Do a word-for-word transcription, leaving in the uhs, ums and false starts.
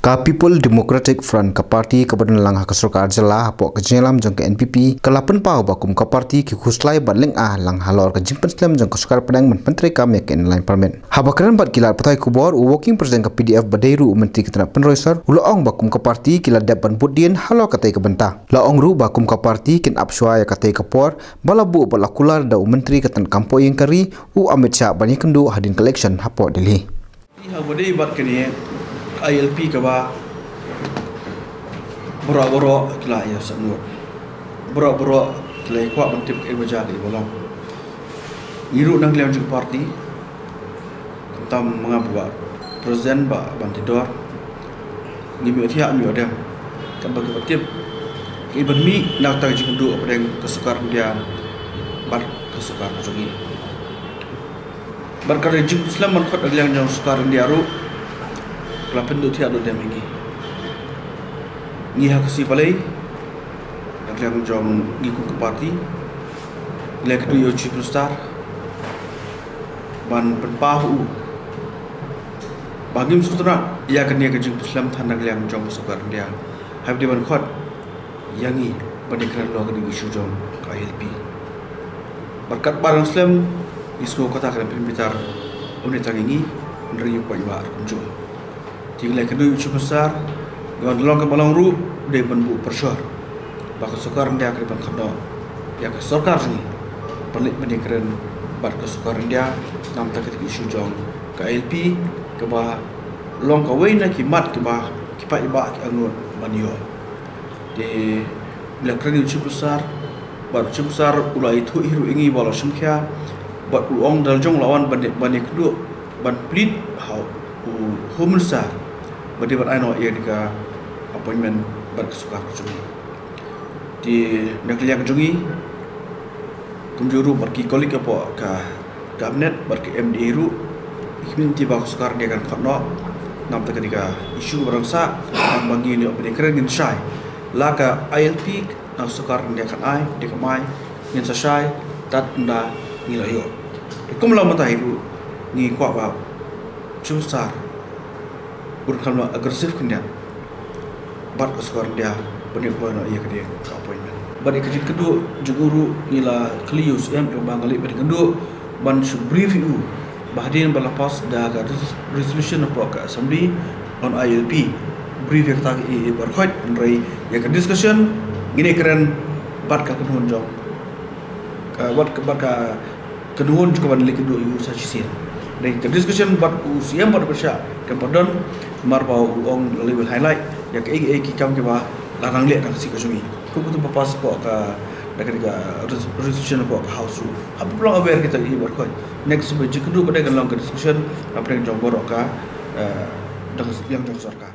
Ka People Democratic Front, ka party kaba don lang ha ka sorkar jylla hapoh ka jingïalam jong ka N P P, ka la pynpaw ba kum ka party ki khuslai bad lynga lang halor ka jingpynslem jong ka sorkar pdeng ban pyntreikam ïa ka Inner Line Permit. Haba kren bad ki lad pathai khubor, u Working President ka P D F ba dei ruh u Myntri ka tnat pynroi sor u la ong ba kum ka party ki la dep ban bud dien halor katei ka bynta. La ong ruh ba kum ka party kin ap shuwa ïa katei ka por ba la buh bad la kular da u Myntri ka tnat kam poh ïing ka ri, u Amit Shah, ban ïakynduh hadien ka election hapoh Delhi. Haba dei bad kane I L P kaba baroh baroh ki la ïa sah nud, baroh baroh ki la ïa kwah ban tip kaei ba jia kaei ba long. Ngi ruh na ka liang jong ka party, khamtam ma nga bad President Bah Banteidor, ngim ïohthiah ngim ïohdem katba ki ba tip kaei ban mih na kata ka jingkynduh hapdeng ka sorkar India bad ka sorkar jong ngi. Bad ka jingpynslem ban khot na ka liang jong sorkar India ruh ka la pynduh thiah duh dem ïa ngi. Ngi ha ka sngi Palei, na ka liang jong ngi kum ka party, ngi la ïakynduh ïa u Chief Minister ban pynpaw ha u ba ngim sngewtynnat ïa kane ka jingpynslem than na ka liang jong ka sorkar India haba dei ban khot ïa ngi ban ïakren halor kane ka issue jong ka I L P. Bad katba dang slem, ngi sngew kata ka dang pynbitar, ym dei tang ïa ngi, hynrei ïa u paidbah kumjuh. Te ngi la ïakynduh ïa u Chief Minister, ngi wan, long kaba long ruh, dei ban buh pressure ba ka sorkar India ka dei ban khot noh ïa ka sorkar jong ngi ban leit ban ïakren bad ka sorkar India namar kata ka issue jong ka I L P, kaba long kawei na ki mat kiba ki paidbah ki angnud ban ïoh. Te ngi la kren ïa u Chief Minister, bad u Chief Minister u la ïathuh hi ruh ïa ngi ba u la shim khia, bad u ong da la jong u la wan ban, ban ïakynduh, ban plead ha u Home Minister ba dei ban ai noh ïa kane ka appointment bad ka sorkar ka jong ngi. Te na ka liang jong ngi, kumjuh ruh bad ki colleague hapoh ka Cabinet bad ka M D A ruh, ngi khmih lynti ba ka sorkar India kan khot noh namar kata ka dei ka issue ba dang sah, namar ba ngi ïoh ban ïakren ngin shai. La ka I L P na ka sorkar India kan ai, India kan ai, ngin sa shai tad ynda ngi la ïoh. Te kum la mynta hi ruh ngi kwah ba u Chief Minister un kham lah aggressive khyndiat bad ka sorkar India ban ïoh kloi noh ïa kane ka appointment. Bad ïa ka jingkynduh jong u ruh ngi la kylli ïa u C M ïa ba ngi leit ban kynduh ban shu brief ïa u ba hadien ba la pass da ka res-, resolution hapoh ka Assembly on I L P, brief ïa kata ka ïa, ïa baroh khoit, hynrei ïa ka discussion ngin ïakren bad ka kynhun jong, ka, bad ka, bad ka kynhun jong ka ban leit kynduh ïa u sa shisien. Dei ka discussion bad u C M bad u Pyrshah kam pat don, namar ba u ong la lei ban highlight ïa kaei kaei ki kam kiba la nang leh na ka shnong ka jong ngi. Kum kata ba pass hapoh ka, da ka, da ka res-, resolution hapoh ka House ruh. Hap ban long aware kita ki baroh khoit. Next ba jingkynduh ka dei kan long ka discussion hapdeng jong baroh ka, eh, da ka liang jong sorkar.